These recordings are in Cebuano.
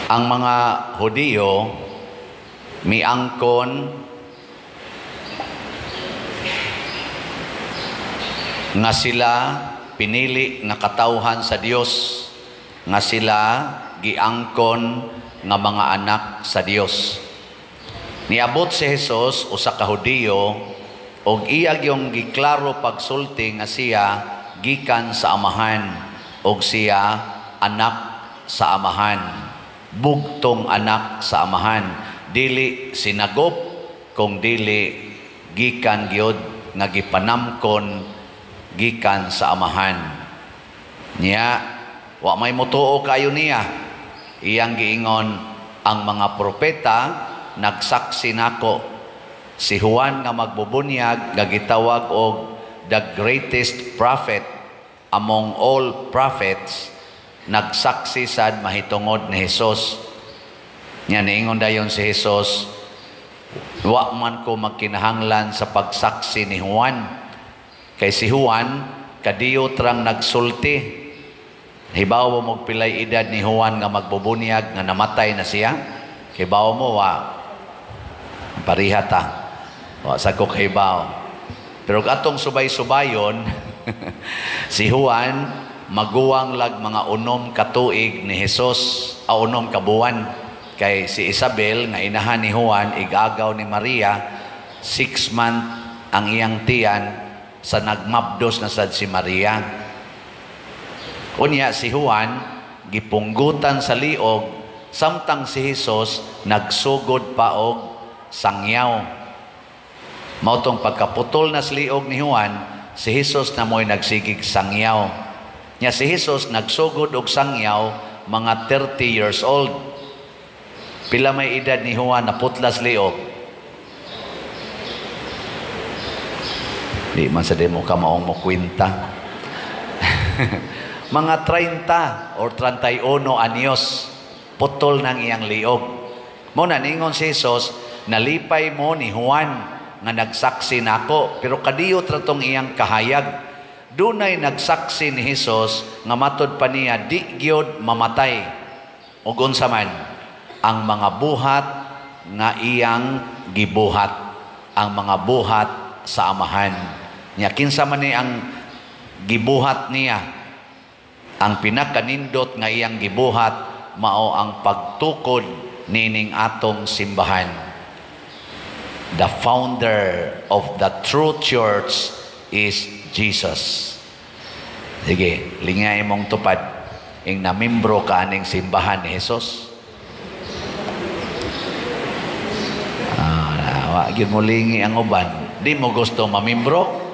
Ang mga Hudiyo miangkon nga sila pinili nga katawhan sa Dios, nga sila giangkon nga mga anak sa Dios. Niabot si Jesus usa ka Hudiyo og iya gyung giklaro pagsulti nga siya gikan sa Amahan og siya anak sa Amahan, bugtong anak sa Amahan, dili sinagop kung dili gikan gyud nga gipanamkon gikan sa Amahan. Niya wa may motuo kayo niya. Iyang giingon, ang mga propeta nagsaksi nako. Si Juan nga magbubunyag nga gitawag og the greatest prophet among all prophets, nagsaksi sad mahitungod ni Jesus. Nya niingon dayon si Jesus, wa man ko magkinahanglan sa pagsaksi ni Juan. Kay si Juan kadiyo trang nagsulti. Hibaw mo pilay edad ni Juan nga magbubunyag nga namatay na siya? Hibaw mo wa pariha ta. Wa sa ko kahibaw. Pero atong subay-subayon, si Juan maguwang lag mga 6 ka tuig ni Jesus, a 6 ka buwan. Kay si Isabel nga inahan ni Juan, igagaw ni Maria, 6 month ang iyang tiyan sa nagmabdos na sad si Maria. Unya si Juan gipunggutan sa liog samtang si Jesus nagsugod pa og sangyaw. Mao tong pagkaputol na sa liog ni Juan, si Jesus na mo'y nagsigig sangyaw. Nya si Jesus nagsugod og sangyaw mga 30 years old. Pila may edad ni Juan na putlas liog? Di man sa demo ka maong mo kwenta. Mga 30 or 31 anyos putol ng iyang liog. Mo na ningon si Jesus, nalipay mo ni Juan nga nagsaksi nako, pero kadiyo tratong iyang kahayag. Dunay nagsaksi ni Jesus nga matud pa niya di gyud mamatay. Ug unsa man ang mga buhat nga iyang gibuhat, ang mga buhat sa Amahan. Nya kinsa man ni ang gibuhat niya? Ang pinakanindot nga iyang gibuhat mao ang pagtukod nining atong simbahan. The founder of the true church is Jesus. Sige, lingay mong tupad ing namimbro ka aning simbahan ni Jesus. Wa gyud mo lingi ang uban. Di mo gusto mamimbro?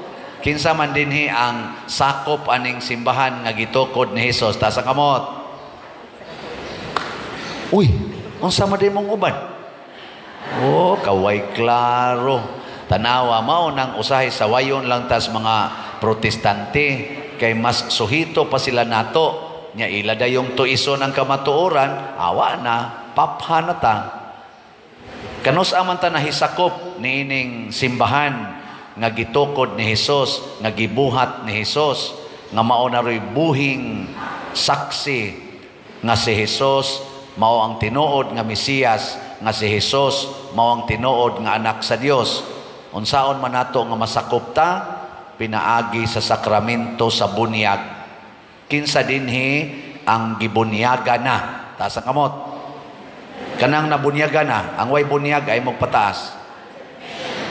Kinsa man dinhi ang sakop aning simbahan nga gitukod ni Jesus? Taas ang kamot. Uy, unsa man di mong uban? Oh, kaway klaro. Tanawa mao nang usahay sawayon lang tas mga Protestante kay mas suhito pa sila nato. Nya ila dayong tuison ang kamatuoran, awa na, papha na ta. Kanus aman ta nahisakop niining simbahan nga gitukod ni Jesus, nga gibuhat ni Jesus, nga mao na roy buhing saksi nga si Jesus mao ang tinuod nga Mesiyas, nga si Jesus mao ang tinuod nga anak sa Dios. Unsaon man nato nga masakop ta? Pinaagi sa sakramento sa bunyag. Kinsa dinhi ang gibunyaga na? Taas ang kamot. Kanang nabunyaga na, ang way bunyag ay magpataas.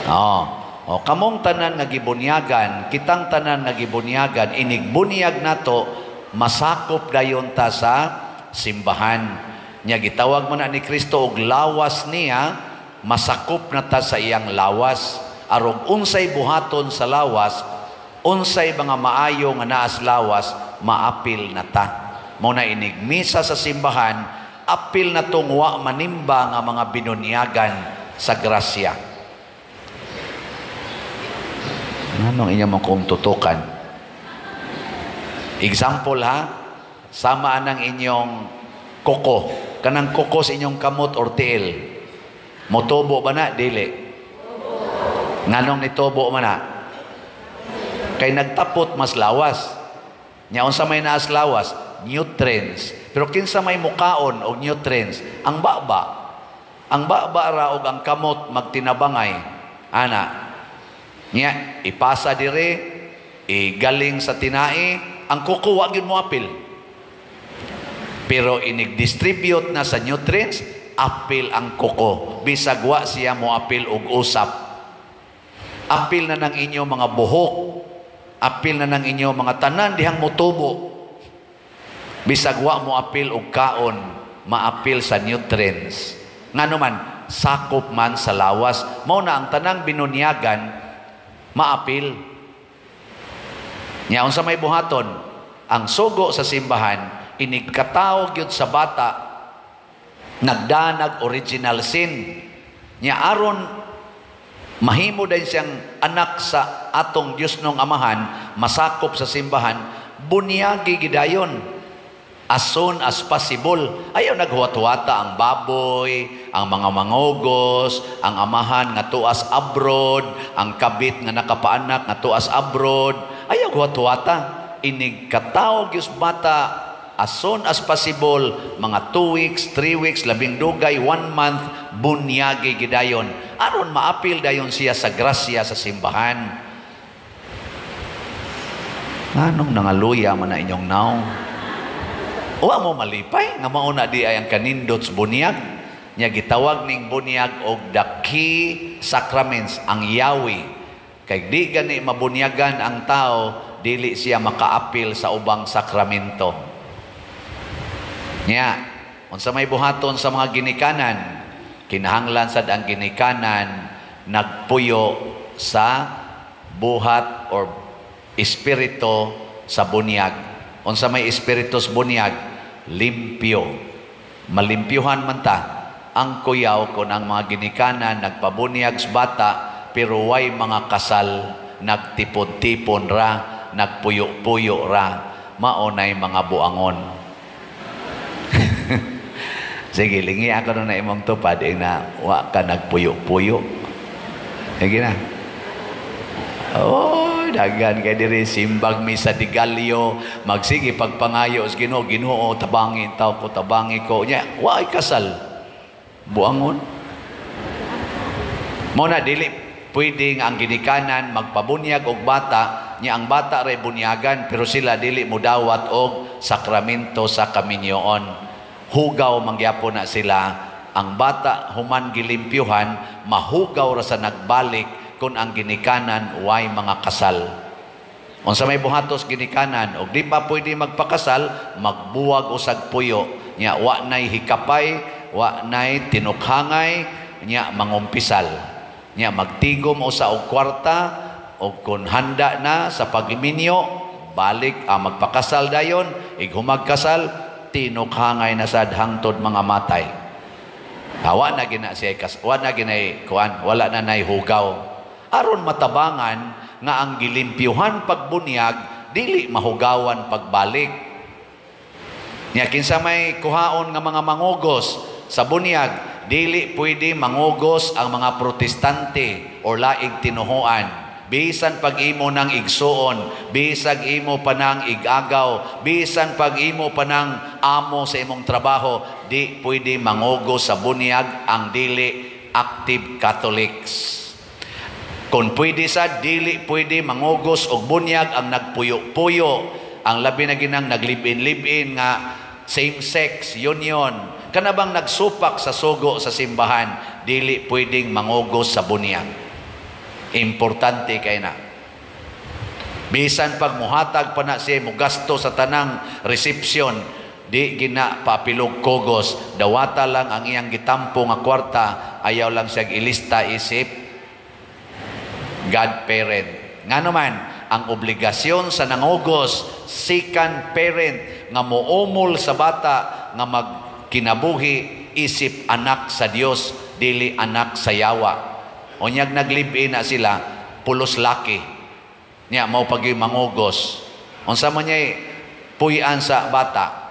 Oo. O, kamong tanan nga gibunyagan, kitang tanan nga gibunyagan, inigbunyag nato, masakop dayon ta sa simbahan. Nya gitawag man na ni Kristo og lawas niya, masakop na ta sa iyang lawas. Arog unsay buhaton sa lawas, unsay mga maayo nga naas lawas, maapil na ta. Mao na inigmisa sa simbahan, apil na tong wa manimba nga mga binunyagan sa grasya. Anong inyo mong kung tutukan? Example ha, sama anang inyong koko. Kanang koko sa inyong kamot or tiil. Motubo ba na? Dili. Nganong nitubo man na? Kay nagtapot mas lawas. Nya unsa may naas lawas? Nutrients. Pero kinsa may mukaon og nutrients? Ang baba. Ang baba ra og ang kamot magtinabangay. Ana. Nya ipasa dire, igaling sa tinai, ang kuko wa gyud moapil. Pero inig-distribute na sa nutrients, apil ang kuko. Bisag wa siya moapil og usap. Apil na ng inyo mga buhok. Apil na ng inyo mga tanan dihang motubo. Bisag wa mo apil og kaon, maapil sa nutrients. Ngano man, sakop man sa lawas. Mao na ang tanang binunyagan, maapil. Nya unsa may buhaton? Ang sugo sa simbahan, inigkatawo gyud sa bata, nagdanag original sin. Nya aron mahimo din siyang anak sa atong Dios nong Amahan, masakop sa simbahan, bunyagi gidayon as soon as possible. Ayaw naghuwat-huwata ang baboy, ang mga mangogos, ang amahan nga tuas abroad, ang kabit nga nakapaanak nga tuas abroad. Ayaw huwat-huwata. Inig katawo gyud bata as soon as possible, mga 2 weeks, 3 weeks, labing dugay, 1 month, bunyagi gidayon. Aron maapil dayon siya sa grasya sa simbahan. Anong nangaluya man na inyong naong? Wa mo malipay nga mauna di ay ang kanindot sa bunyag. Nya gitawag ning bunyag og the key sacraments, ang yawi. Kay di gani mabunyagan ang tao, dili siya makaapil sa ubang sakramento. Nya, unsa may buhaton sa mga ginikanan, kinahanglan sad ang ginikanan nagpuyo sa buhat or espiritu sa bunyag. Unsa may espiritu sa bunyag? Limpyo. Malimpyuhan man ta. Ang kuyaw kung ang mga ginikanan nagpabunyag sa bata pero way mga kasal, nagtipon-tipon ra, nagpuyo-puyo ra, maunay mga buangon. Sige, lingi ako na imong tupad eh, na wa ka nagpuyo-puyo. Sige na. Oh, daghan kay diri simbag mi sa Digalyo, magsige pagpangayo sa Ginoo, Ginoo tabangi taw ko, tabangi ko. Nya, wa ay kasal. Buangon. Mo na dili pwede nga ang ginikanan magpabunyag og bata, nya ang bata ray bunyagan pero sila dili mudawat og sakramento sa kaminyoon. Hugaw mangyapon na sila. Ang bata human gilimpyuhan, mahugaw ra sa nagbalik kung ang ginikanan way mga kasal. Unsa may buhatos ginikanan og di pa pwede magpakasal, magbuwag usag puyo. Nya wa nay hikapay, wa nay tinukhangay, nya mangumpisal. Nya magtigom usa og kwarta og kun handa na sa pagminyo, balik ang magpakasal dayon, ighumagkasal, tinukhangay na sad hangtod mga matay. Wa na gina siya kas, wa na ginay kuan, wala na nay hugaw. Aron matabangan nga ang gilimpyuhan pagbunyag dili mahugawan pagbalik. Nya kinsa may kuhaon nga mga mangugos sa bunyag, dili pwede mangugos ang mga Protestante or laing tinuhuan. Bisan pag imo nang igsuon, bisag imo pa nang igagaw, bisan pag imo pa nang amo sa imong trabaho, di pwede mangugos sa bunyag ang dili active Catholics. Kung pwede sa dili pwede mangugos og bunyag ang nagpuyo-puyo, ang labi na ginang naglib-in-lib-in nga same-sex union, kanabang nagsupak sa sugo sa simbahan, dili pwedeng mangugos sa bunyag. Importante kay na. Bisan pag muhatag pa na siya mugasto sa tanang reception, di gina papilog kogos, dawata lang ang iyang gitampo nga kwarta, ayaw lang siya ilista isip godparent. Ngano man, ang obligasyon sa nangugos, second parent, nga muumol sa bata, nga magkinabuhi, isip anak sa Dios, dili anak sa yawa. Unyag naglib-in na sila, pulos laki. Niya, mao pag mangugos. Unsa man niya puy-an sa bata.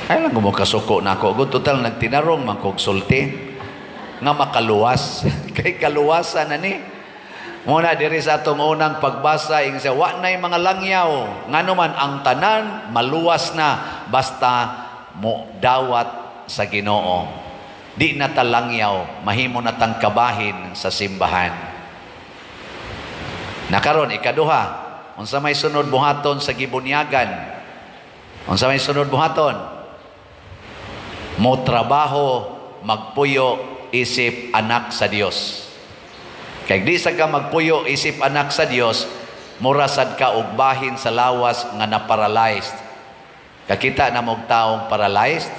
Ay lang gumukasuko na ako. Total, nagtinarong man kog sulti nga makaluwas. Kay kaluwasan na ni. Muna diri sa atong unang pagbasa, ing siya, wa na'y mga langyaw. Ngano man ang tanan maluwas na basta mo dawat sa Ginoo. Di na ta langyaw, mahimo na tang kabahin sa simbahan. Nakaron ikaduha, unsa may sunod buhaton sa gibunyagan? Unsa may sunod buhaton? Mo trabaho, magpuyo isip anak sa Dios. Kay di sa ka magpuyo isip anak sa Dios, mura sad ka og bahin sa lawas nga na-paralyzed. Kakita na mo'g taong paralyzed?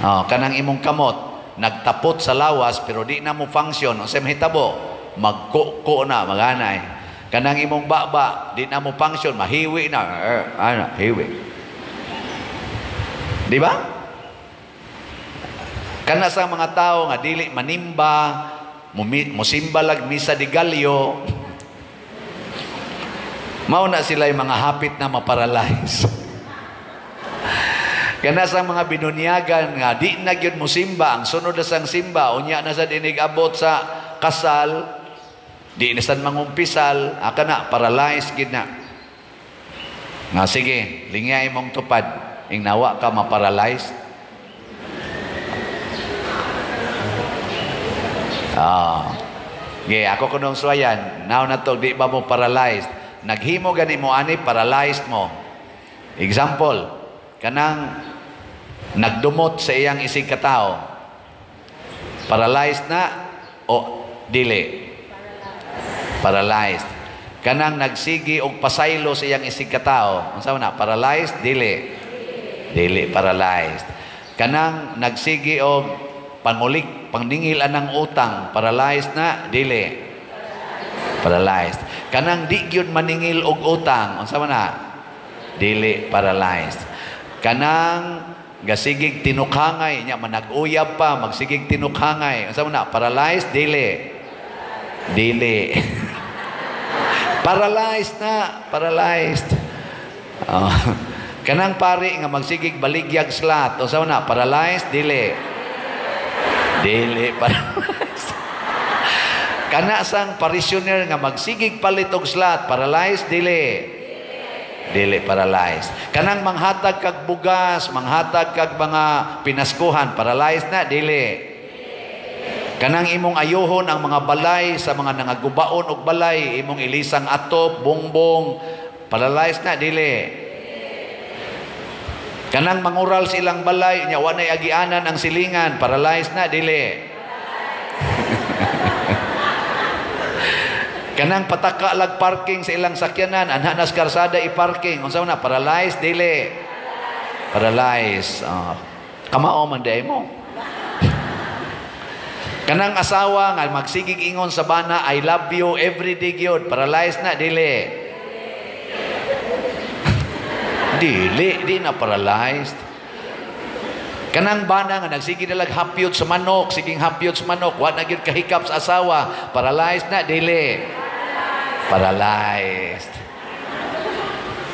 Oh, kanang imong kamot nagtapot sa lawas pero di na mo function. Unsay mahitabo? Magkuko na, maganay. Kanang imong baba di na mo function, mahiwi na, ana, hiwi. Di ba? Kana sa mga tao nga dili manimba, musimba lag misa de gallo, mao na sila yung mga hapit na maparalyze. Kana sa mga binunyagan nga di na gyud musimba, ang sunod na sang simba, unya na sa dinig abot sa kasal, di na sad mangumpisal, aka na, paralyzed gid na. Nga sige, lingya imong tupad, ing nawa ka maparalyzed. Ah. Ge, ako kunong suwayan, now na to, di ba mo paralyzed? Naghimo gani mo ani, paralyzed mo. Example, kanang nagdumot sa iyang isig katao. Paralyzed na o dili? Paralyzed. Kanang nagsigi og pasaylo sa iyang isig katao. Unsa man na? Paralyzed? Dili. Dili paralyzed. Kanang nagsigi og pangulik, pangningil anang utang, paralyzed na? Dili. Paralyzed. Kanang di gyud maningil og utang, unsa man na? Dili paralyzed. Kanang gasigig tinukhangay nya manag-uyab pa, magsigig tinukhangay, unsa man na? Paralyzed? Dili. Dili. Paralyzed na, paralyzed. Oh. Kanang pari nga magsigig baligyag slat, unsa man na? Paralyzed? Dili. Dili paralyzed. Kana sang parishioner nga magsigig palit og slat, paralyzed? Dili. Dili paralyzed. Kanang manghatag kag bugas, manghatag kag mga pinaskuhan, paralyzed na? Dili. Kanang imong ayuhon ang mga balay sa mga nangagubaon og balay, imong ilisang atop, bongbong, paralyzed na? Dili. Kanang mangural sa ilang balay, nya wa nay agianan ang silingan, paralyzed na? Dili. Kanang pataka lag parking sa ilang sakyanan, anha nas karsada i-parking, unsa man na? Paralyzed? Dili. Paralyzed. Oh. Kamao man day mo. Kanang asawa nga magsigig ingon sa bana, I love you every day gyud, paralyzed na? Dili. Dili, di na paralyzed. Kanang bana nga nagsige na lag hapyot sa manok, siging hapyot sa manok, wa na gyud kahikap sa asawa, paralyzed na? Dili. Paralyzed.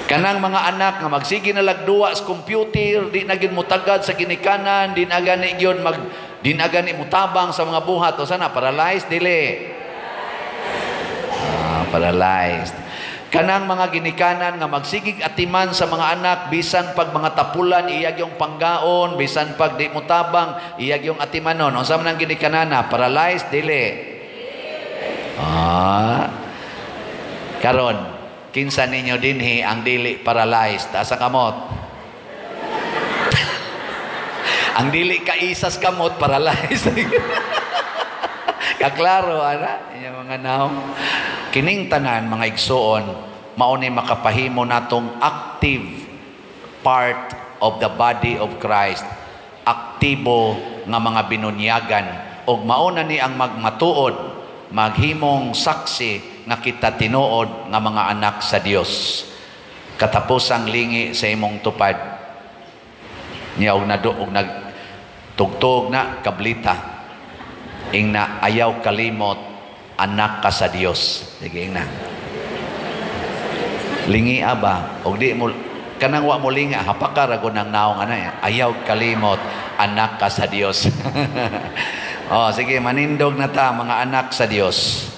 Kanang mga anak nga magsige na lag duwa sa computer, di na gyud motagad sa ginikanan, di na gani gyud mag di na gani motabang sa mga buhat, o sana paralyzed? Dili. Ah, paralyzed. Kanang mga ginikanan nga magsigig atiman sa mga anak, bisan pag mga tapulan iyag yung panggaon, bisan pag di motabang iyag yung atimanon, unsa man ang ginikanana? Paralyzed? Dili. Ah. Karon, kinsa ninyo dinhi ang dili paralyzed? Taas ang kamot. Ang dili kaisas kamot, paralyzed. Kaklaro, ana, inyong mga naong. Kining tanan, mga igsuon, mao ni makapahimo natong active part of the body of Christ. Aktibo nga mga binunyagan. Og mao na ni ang magmatuod, maghimong saksi nga kita tinuod nga mga anak sa Dios. Katapusang lingi sa imong tupad. Niya og naduog nagtugtog na kablita. Ingna ayaw kalimot, anak ka sa Dios. Sige, ingna. Lingi aba, og di mo kanang wa mo linga, hapaka ra gud ang naong ana. Ayaw kalimot, anak ka sa Dios. Oh, sige, manindog na ta mga anak sa Dios.